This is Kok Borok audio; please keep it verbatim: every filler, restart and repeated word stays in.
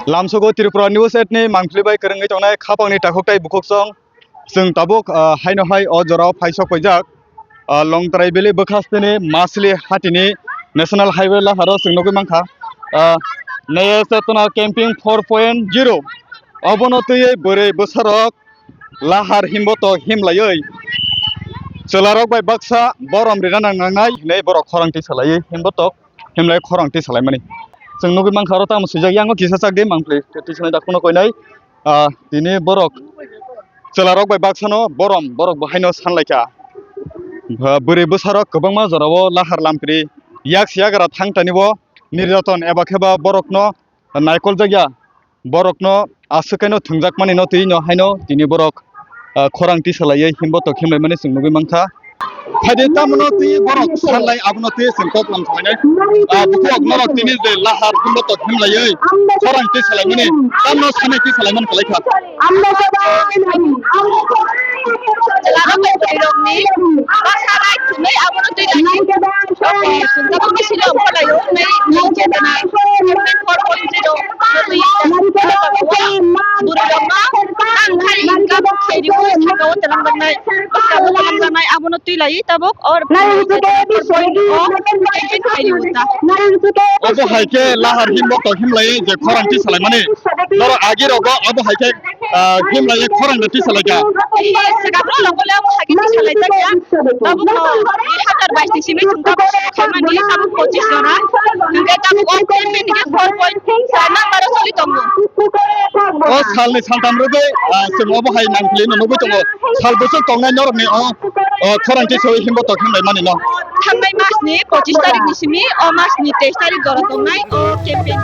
Lamsogo Tripura News eight ni mangpili bai kwrwngwi tongnai khapangni takhuk tai bukhuk song. Chwng tabuk, ah, haino hai o jorao phaisok paijak. Ah, Longtrai Valley bwkhasteni Masli hatini National Highway laharo chwng nugwi mankha. Ah, Naya Chetna Campaign four point zero. Obono twiwi bwrwi bwsarok lahar himbotok himlaiwi chwlarok bai baksa borom rina nangnai hinwi borok khorang twi salaiwi himbotok himlai khorang twi salaimani. Chwng nugwi mankha oro tamo swijak yango kisa chak di mangpli twi sanai dakhuno koinai. Ah, tini borok chwlarok bai baksano borom borok bo haino sanlaikha. Bwrwi bwsarok kwbangma jorao lahar lampri yak siyagra thang tanibo nirjaton eba kheba borokno naikol jakya borokno aswk kaino thwngjak mani no twi no haino tini borok, ah, khorang twi salaiwi himbotok himlaimani chwng nugwi mankha. Phaidi tamono twi borok sanlai abono twi chwng kok lam salainai. Ah, bukhuk norok tini je lahar himbotok himlaiwi khorang twi salaimani tamno sanai twi salaimani kwlaikha. Chwla rok bai bwrwi rokni bwsa rai thumwi abono twi lai. Chwng tabuk bisi lok phalai o, nai nai chetana, four point zero, twi, bwrwi rokno tang khai income khai riwi saka o twlang jaknai, bwsa o twlang jaknai, abono twi lai tabuk or campaign khai riwi ta. Obo hai khe lahar himbotok himlai je khorang twi salaimani. Norok agi rogo obo hai khe, ah, himlai khorang twi salaikha. Saka bwrwi rok bole obo hai khe twi salai jakya. Tabuk no dui hazar bais ni simi chwng tabuk suru khaimani tabuk pochis jora. Hwnkhe tabuk o campaign ni khe four point four number o soli tongo. O salni saltham rwgwi, ah, chwng obo hai nangkhlino nugwi tongo. Sal bwswk tongnai norokni o, o khorang twi sawi himbotok himlai mani no. Thangnai mas ni pochis tarik ni simi o mas ni teis tarik jora tongnai o campaign.